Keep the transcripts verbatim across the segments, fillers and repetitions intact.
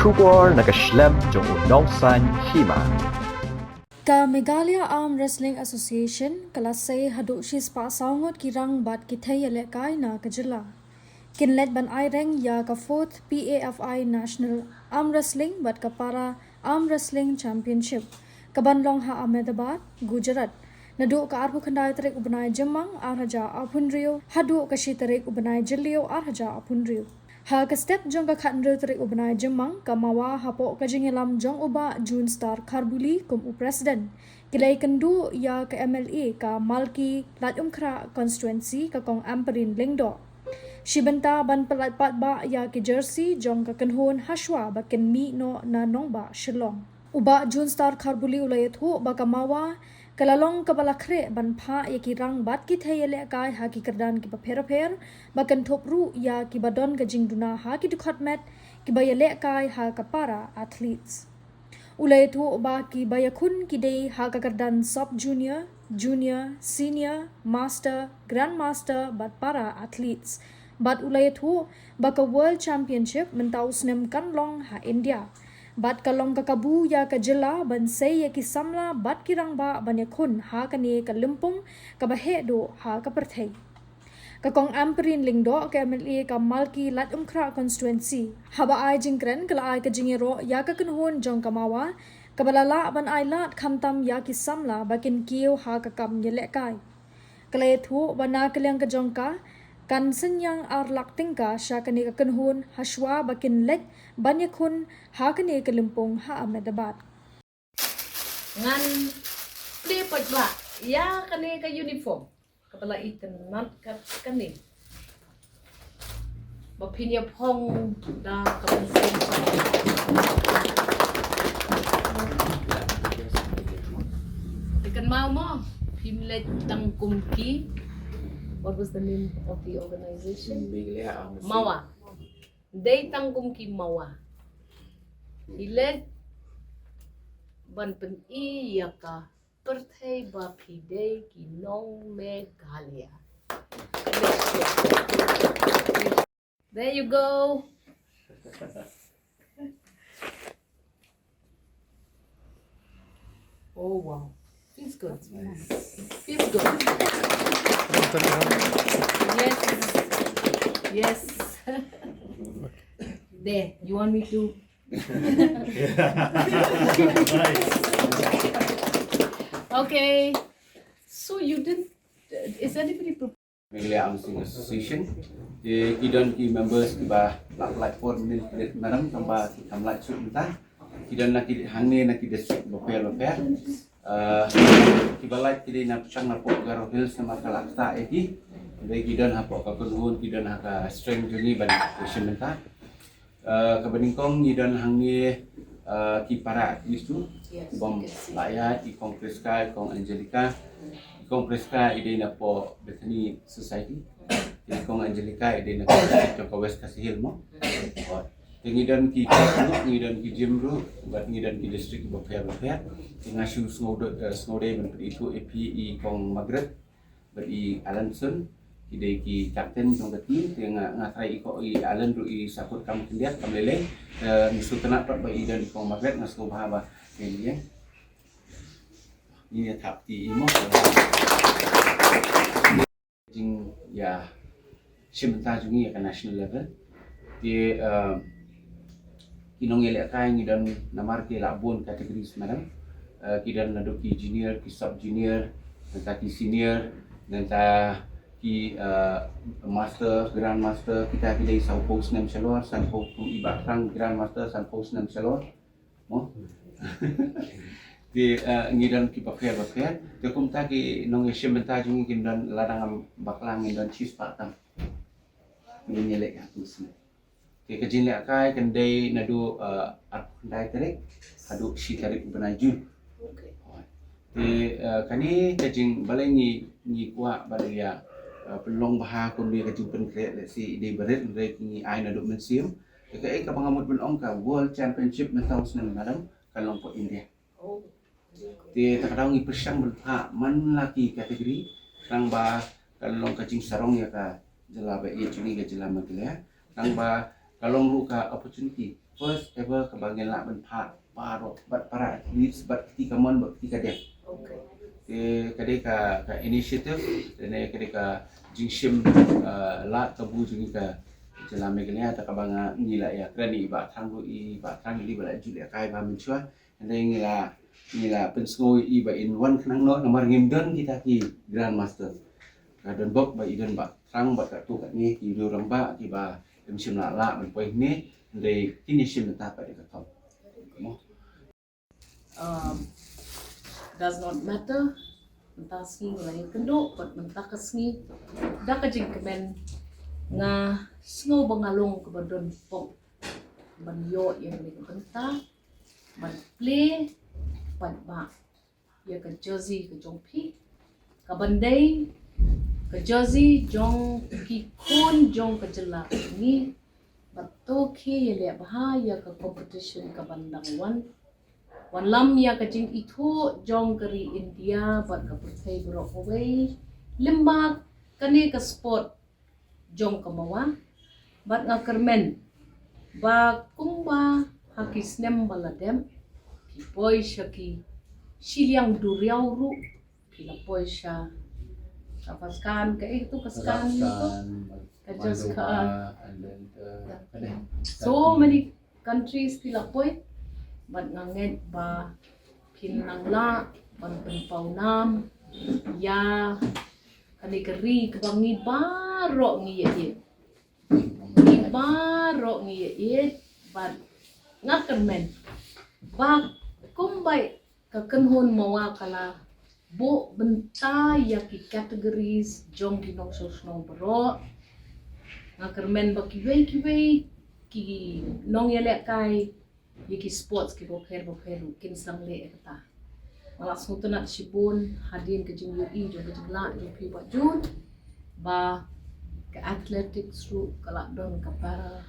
Khubor na ka shlem jong u nongsaiñ hima. Ka Meghalaya Arm Wrestling Association ka la sei haduh shispah saw ngut ki rang bad ki thei ïalehkai na ka jylla. Kin leit ban ai reng ïa ka fourth P A F I National Arm Wrestling bad ka Para Arm Wrestling Championship, ka ban long ha Ahmedabad, Gujarat, naduh ka arphew khyndai tarik u bnai Jymmang ar hajar arphew hynriew haduh ka shi tarik u bnai Jylliew ar hajar arphew hynriew. Ha ka step jong ka khathynriew tarik u bnai Jymmang, ka MAWA hapoh ka jingïalam jong u Bah June Star Kharbuli kum u president, ki la ïakynduh ïa ka M L A ka Malki Laitumkhrah constituency, ka Kong Ampareen Lyngdoh, shi bynta ban pyllait paidbah ïa ki jersey jong ka kynhun hashwa ba kin mih noh na nongbah Shillong. U Bah June Star Kharbuli u la ïathuh ba ka MAWA ka la long kaba la khreh ban phah ïa ki rang bad ki thei ïalehkai ha ki kyrdan kiba pher bapher, ba kynthup ruh ïa kiba don ka jingduna ha ki dkhot met kiba ïalehkai ha ka para athletes. U la ïathuh ba kiba ïakhun ki dei ha ka kyrdan sub junior, junior, senior, master, grandmaster bad para athletes. Bad u la ïathuh ba ka World Championship mynta u snem kan long ha India. Bad ka long ka kabu ïa ka jylla ban sei ïa ki samla bad ki rangbah ban ïakhun ha kane ka lympung kaba heh duh ha ka pyrthei. Ka Kong Ampareen Lyngdoh, ka M L A ka Malki Laitumkhrah constituency, haba ai jingkren ka la ai ka jingïaroh ïa ka kynhun jong ka MAWA kaba la lah ban ai lad khamtam ïa ki samla ba kin kiew ha ka kam ïalehkai. Ka la ïathuh ba na ka liang ka jong ka, kan synñiang ar lak tyngka sha kane ka kynhun hashwa ba kin leit ban ïakhun ha kane ka lympung ha Ahmedabad. Ngan plie pat ba ïa kane ka uniform kaba la itynnad kat kane, ba phin ïa phong da ka mynsiem. Te kynmaw mo, phim leit tang kum ki. What was the name of the organization? Meghalaya Arm Wrestling. MAWA. Dei tang kum ki MAWA. Phi leit ban pyni ïa ka pyrthei ba phi dei ki nong Meghalaya. There you go. Oh wow. Feels good. Feels good. Yes. Yes. There, you want me to? Okay. So you didn't, is anybody pre- Meghalaya Arm Wrestling Association. Te ki don ki members kiba la apply for min, madam, tangba ki kam lait shuh mynta. Ki don na ki hangne na ki district bapher bapher. Uh, kiba lait ki dei na pyrshang napoh Garo Hills namar ka la ktah ïa ki. Dei ki don hapoh ka kynhun, ki don ha ka strength jong ngi ban shim mynta. Uh, kaba nyngkong ngi don hangne, uh, ki para athletes tu. Yes, bym, you can see. La ïa i Kong Prisca, i Kong Angelica. I Kong Prisca i dei napoh Bethany Society. I Kong Angelica i dei napoh West Khasi Hills mo. Te ngi don ki coach ruh, ngi don ki gym ruh, bad ngi don ki district bapher bapher. Te nga shu sngewdei, eh, sngewdei ban pyni ïa phi i Kong Margaret bad i Alanson, ki dei ki captain jong ka team. Te nga, nga trai i ko i Alan ruh i support kam khyndiat kam lei lei. Eh, ngi sngewtynnat pat ba i don i Kong Margaret, nga sngewbha ba ïa ïa ngi ïa thap kti i mo. Jingïashim bynta jong ngi ïa ka national level. Te, um, ki nongïalehkai ngi don namar ki la bun categories, madam. Uh, ki don naduh ki junior, ki sub junior, nangta ki senior, nangta ki, uh, master, grandmaster, kita ki dei sawphew snem shalor, sanphew, i Bah Thrang grandmaster sanphew snem shalor. Mo? Te, eh, ngi don ki bapher bapher. Te kumta ki nongïashim bynta jong ngi kin don, lada ngam bakla ngin don shispah tam. Ngin ïaleh ha u snem. Te ka jinglehkai kan dei naduh, eh, arphew khyndai tarik haduh shi tarik u bnai Jun. Okay. Te, eh, kane ka jing, balei ngi, ngi kwah ba dei ïa, eh, pynlong bha kumne ka jingpynkhreh, let's say, i dei barit, hynrei ngi ai naduh mynsiem. Te kaei kaba nga mut ban ong, ka World Championship mynta u snem, madam, kan long hapoh India. Oh. Te ta ka daw ngi pyrshang ban phah man la ki category, khnang ba kan long ka jingsarong ïa ka jylla ba ïeit jong ngi, ka jylla Meghalaya, khnang ba Ka long ruh ka opportunity first ever kaba ngin lah ban phah baroh bad para athletes bad kti kamon bad kti kadiang. Okay. Te ka dei ka, ka initiative, te ne ka dei ka jingshim, uh, lad kabu jong ka jylla Meghalaya, ta kaba nga ngi la ïakren i Bah Thrang ruh, i Bah Thrang i ba la ju leh kai ba mynshuwa. Hynrei ngi la, ngi la pynsngew i ba in wan khnang noh namar ngim don kita ki grandmaster. Ka don bok ba i don Bah Thrang bad katto katne ki rangbah kiba im shym la lah ban poi hangne, hynrei kin ïashim mynta pat ïa ka thong. Mo. Um, does not matter. Mynta sngi nga la ïakynduh bad mynta ka sngi da ka jingkmen nga sngew ba nga long kaba don bok ban ïoh ïa kane ka bynta ban plie bad ba ïa ka jersey ka jong phi, kaban dei ka jersey jong ki khun jong ka jylla ka jong ngi. Bad to khie ïaleh bha ïa ka competition kaban dang wan. Wanlam ïa ka jingithuh jong ka ri India bad ka pyrthei baroh kawei lyngba kane ka sport jong ka mawa. Bad nga kyrmen ba kumba ha ki snem ba la dep, ki poi sha ki shiliang duriaw ruh, ki la poi sha Kazakhstan, ka eh tu Kazakhstan, Kazakhstan, Kazakhstan, Moldova, and then, uh, so many countries ki la poi. Bad nga ngeit ba phin nang lah ban pynpaw nam ïa kane ka ri kaba ngi baroh ngi ïeit. Ngi baroh ngi ïeit bad nga kyrmen ba kumba ka kynhun mawa ka la buh bynta ïa ki categories jong ki nongshong shnong baroh. Nga kyrmen ba kiwei kiwei ki nongïalehkai ïa ki sports kiba pher ba pher ruh kin sa leh ïa kata. Nga la sngewtynnat shibun hadien ka jingïohi jong ka jinglah jong phi Bah June ba ka athletics ruh ka la don ka para,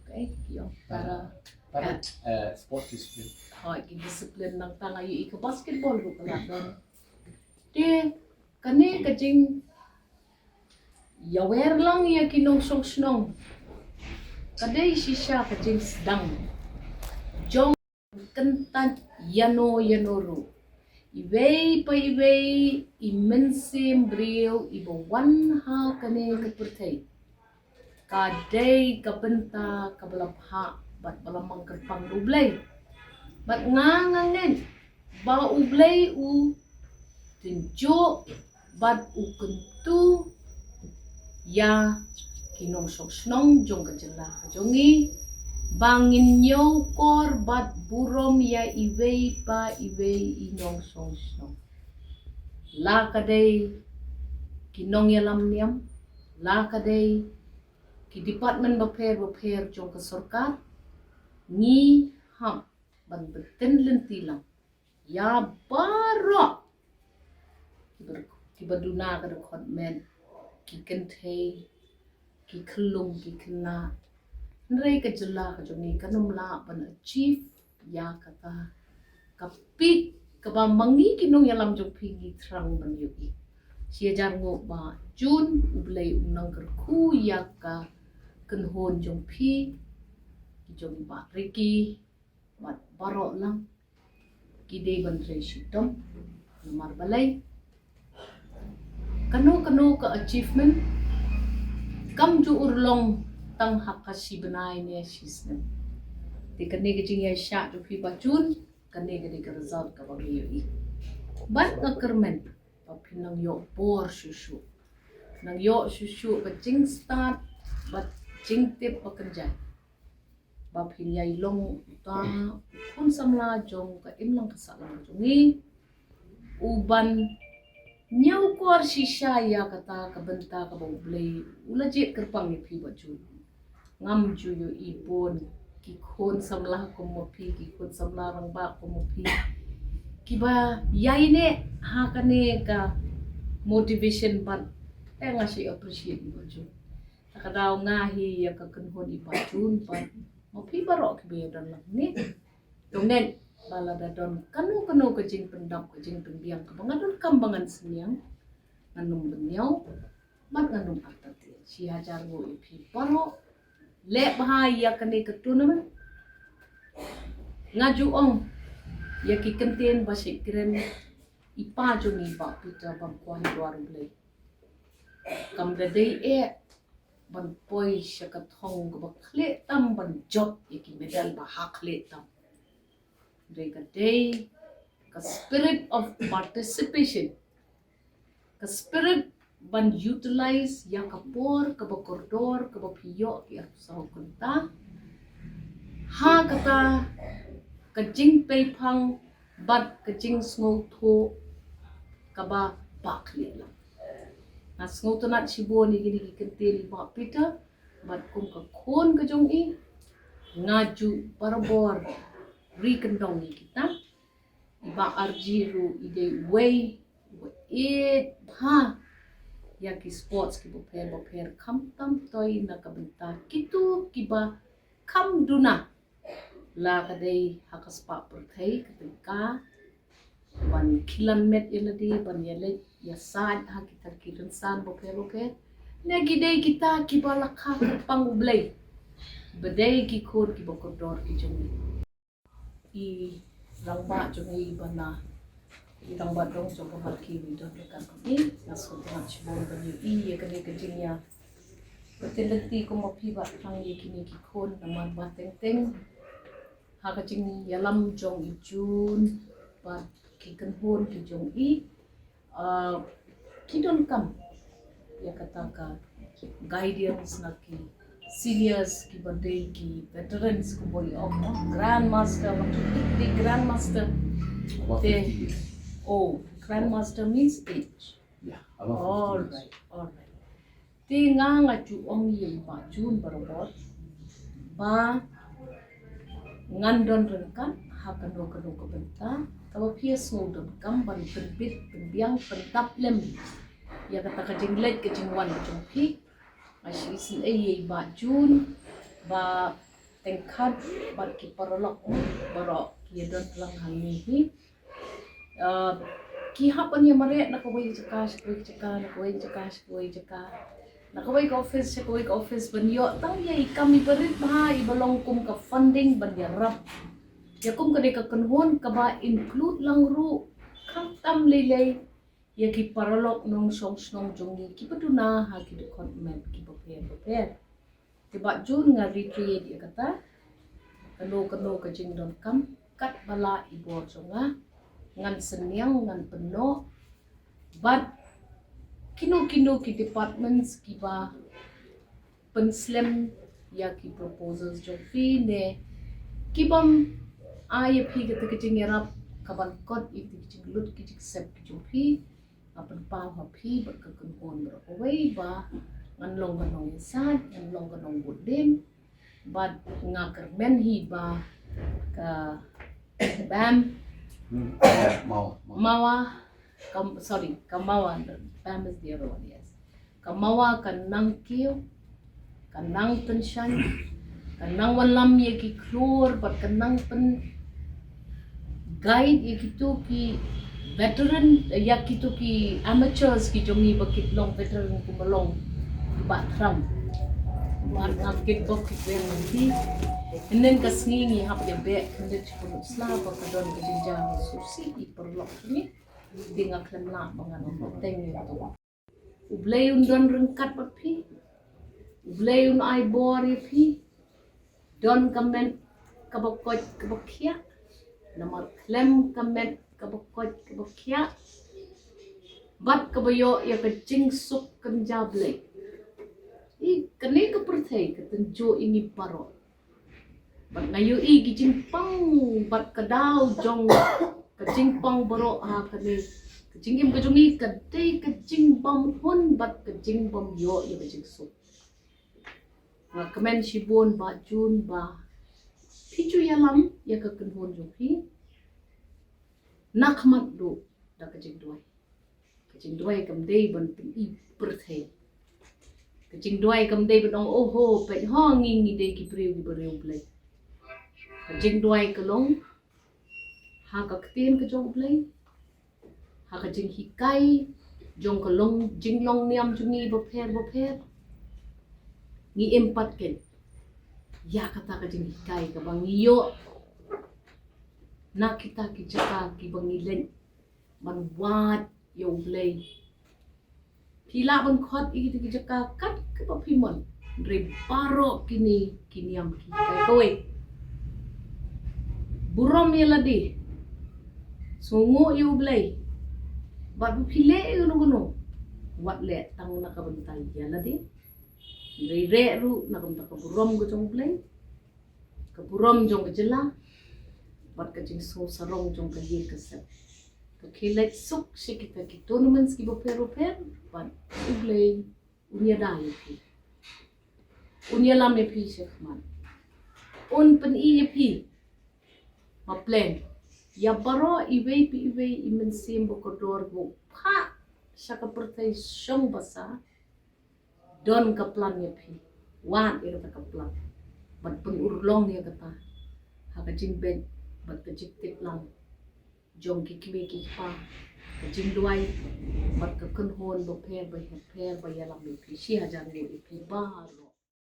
ka eh ki ong para, para, para, eh, sport discipline. Hooid, ki discipline nangta nga ïohi ka basketball ruh ka la don. Te kane ka jing ïawer lang ïa ki nongshong shnong ka dei shisha ka jingsdang jong kyntait ïano ïano ruh. Iwei pa iwei i mynsiem briew iba wan ha kane ka pyrthei ka dei ka bynta kaba la phah bad ba la mang kyrpang da U Blei. Bad nga nga ngeit ba U Blei u tynjuh bad u kyntu ïa ki nongshong shnong jong ka jylla ka jong ngi ba ngin ñiewkor bad burom ïa iwei pa iwei i nongshong shnong. La ka dei ki nongïalam niam, la ka dei ki department bapher bapher jong ka sorkar, ngi hap ban bteng lynti lang ïa baroh kiba, kiba duna ka dkhot met, ki kynthei, ki khyllung, ki khynnah. Hynrei ka jylla ka jong ngi kan ym lah ban achieve ïa kata ka peak kaba ma ngi ki nongïalam jong phi ngi thrang ban ïohi. Shi hajar nguh Bah June, U Blei un nang kyrkhu ïa ka kynhun jong phi, ki jong i Bah Ricky bad baroh lang ki dei ban trei shitom. Namar balei? Kano kano ka achievement kam ju urlong tang ha ka shi bnai ne shi snem. Te kane ka jingïaishah jong phi Bah June, kane ka dei ka result kaba ngi ïohi. Bad nga kyrmen ba phin nang ïoh bor shuh shuh, nang ïoh shuh shuh ka jingstad bad jingtip ba kynjai ba phin ïai long uta u khun samla jong ka imlang ka sahlang jong ngi, uban ñiewkor shisha ïa kata ka bynta kaba U Blei u la jied kyrpang ïa phi Bah June. Ngam ju ïohi bun ki khun samla kum ma phi, ki khun samla rangbah kum ma phi, kiba ïaineh ha kane ka motivation bad eh nga shu appreciate ïa Bah June. Ta ka daw nga hi ïa ka kynhun i Bah June bad ma phi baroh kiba ïadon lang ne. To ngeit ba lada don kano kano ka jingpyndap, ka jingpynbiang kaba nga donkam ba ngan synñiang, ngan ym bynñiaw bad ngan ym artatien. Shi hajar nguh ïa phi baroh. leh bha ïa kane ka tournament. Nga ju ong ïa ki kyntien ba shait kren i pa jong i Bah Peter ban kwah duar U Blei. Kam da dei eh ban poi sha ka thong kaba khlieh tam ban jop ïa ki medal ba ha khlieh tam. Dei ka dei ka spirit of participation, ka spirit ban utilize ïa ka por kaba kordor kaba phi ïoh ki arphew saw kynta ha kata ka jingpeiphang bad ka jingsngewthuh kaba bakhlieh lang. Nga sngewtynnat shibun ïa kine ki kyntien i Bah Peter bad kum ka khun ka jong i, nga ju barabor ri kyndong ïa kita. I Bah Arji ruh i dei uwei uba ïeit bha ïa ki sports kiba pher ba pher, khamtam toi na ka bynta kito kiba kham duna, la ka dei ha ka spah pyrthei ka tyngka ban khlan met ïa lade, ban ïaleit ïasaid ha kita ki rynsan ba pher ba pher. Ne ki dei kita kiba la kha kyrpang U Blei ba dei ki khun kiba kordor ki jong i. I rangbah jong i ba na, i rangbah dong jong ka Marki, i don ryngkat kum i. Nga sngewtynnat shibun ban ïohi ïa kane ka jingïa, ka jingïaleit kum ma phi Bah, tang ïa kine ki khun namar ba teng teng ha ka jingïalam jong i Jun bad ki kynhun ki jong i, ah, ki donkam ïa kata ka guidance na ki seniors kiba dei ki veterans, kumba i ong, grandmaster, ma ki, ki grandmaster. Above Te fifty years. Oh, grandmaster means age. Yeah, above fifty years. All right, all right. Te nga nga ju ong ïa i Bah Jun barabor ba ngan don ryngkat ha kano kano ka bynta kaba phi ïa sngewdonkam ban pynbit pynbiang pyndap lem ïa kata ka jingleit ka jingwan ka jong phi. Nga shu isynei ïa i Bah Jun ba teng kat bad ki paralok baroh ki ïa don lang hangne hi. Ah, ki hap ban ïa mareh na kawei jaka sha kawei jaka, na kawei jaka sha kawei jaka, na kawei ka office sha kawei ka office, ban ïoh tang ïa i kam iba rit bha iba long kum ka funding ban ïarap ïa kum kane ka kynhun, kaba include lang ruh khamtam lei lei ïa ki paralok nongshong shnong jong ngi kiba duna ha ki dkhot met kiba pher ba pher. Te Bah Jun, nga reiterate ïa kata, kano kano ka jingdonkam katba lah i bor jong nga, ngan synñiang, ngan pynnoh. Bad kino kino ki departments kiba pynslem ïa ki proposals jong phi ne ki bym ai ïa phi kata ka jingïarap, ka ban kot ïa ki jinglut ki jingsep ki jong phi, nga pynpaw ha phi bad ka kynhun baroh kawei ba ngan long ka nongïasaid, ngan long ka nongbud lem. Bad nga kyrmen hi ba ka Bam, hmm, Mawa, Mawa. Mawa, ka, sorry, ka Mawa, Bam is the other one, yes. Ka Mawa kan nang kiew, kan nang pynshai, kan nang wallam ïa ki khlur, bad kan nang pyn guide ïa kito ki veteran, ïa kito ki amateurs ki jong ngi ba ki long veteran kumba long i Bah Thrang. Mar nga kit bok ki kren ngi. Hynnin ka sngi ngi hap ïa beh khyndiat shiphew sla ba ka don ka jingjia sngewsih i paralok ngi. Te nga khlem lah ba ngan ong teng ïa to. U Blei un don ryngkat bad phi. U Blei un ai bor ïa phi. Don ka met kaba koit kaba khiah. Namar khlem ka met kaba koit kaba khiah bad kaba ïoh ïa ka jingsuk kynja Blei, i kane ka pyrthei ka tynjuh ïa ngi baroh. Bad nga ïohi ki jingpang bad ka daw jong ka jingpang baroh ha kane ka jingim ka jong ngi ka dei ka jingbym hun bad ka jingbym ïoh ïa ka jingsuk. Nga kmen shibun Bah Jun ba phi ju ïalam ïa ka kynhun jong phi. Na khmat duh da ka jingduwai. Ka jingduwai kam dei ban pyni pyrthei. Ka jingduwai kam dei ban ong, oho, peit ho ngi ngi dei ki briew kiba riewblei. Ka jingduwai ka long ha ka ktien ka jong U Blei, ha ka jinghikai jong ka long, jinglong niam jong ngi bapher bapher. Ngi im pat ken. ïa kata ka jinghikai kaba ngi ïoh na kita ki jaka kiba ngi leit ban wad ïa U Blei. Phi lah ban khot ïa kita ki jaka kat kaba phi mon. Hynrei baroh kine ki niam ki hikai. Kawei, burom ïa lade. Sngewnguh ïa U Blei. Bad ba phi leh ïa kano kano, wat leh tang na ka bynta ïa lade. Hynrei leh ruh na ka bynta ka burom ka jong U Blei, ka burom jong ka jylla, bad ka jingsngew sarong jong ka ïing ka sem. Ka khie leit suk sha kita ki tournaments kiba pher ba pher, bad U Blei un ïada ïa phi. Un ïalam ïa phi shakhmat. Un pyni ïa phi. Ba pleng ïa baroh iwei pa iwei i mynsiem ba kordor ba phah sha ka pyrthei shong basa. Don ka plan ïa phi. Wad ïa kata ka plan. Bad pynurlong ïa kata ha ka jingbeit bad ka jingtip lang jong ki kmie ki kpa, ka jingduwai bad ka kynhun ba pher ba pher ba ïalam ïa phi. Shi hajar nguh ïa phi baroh.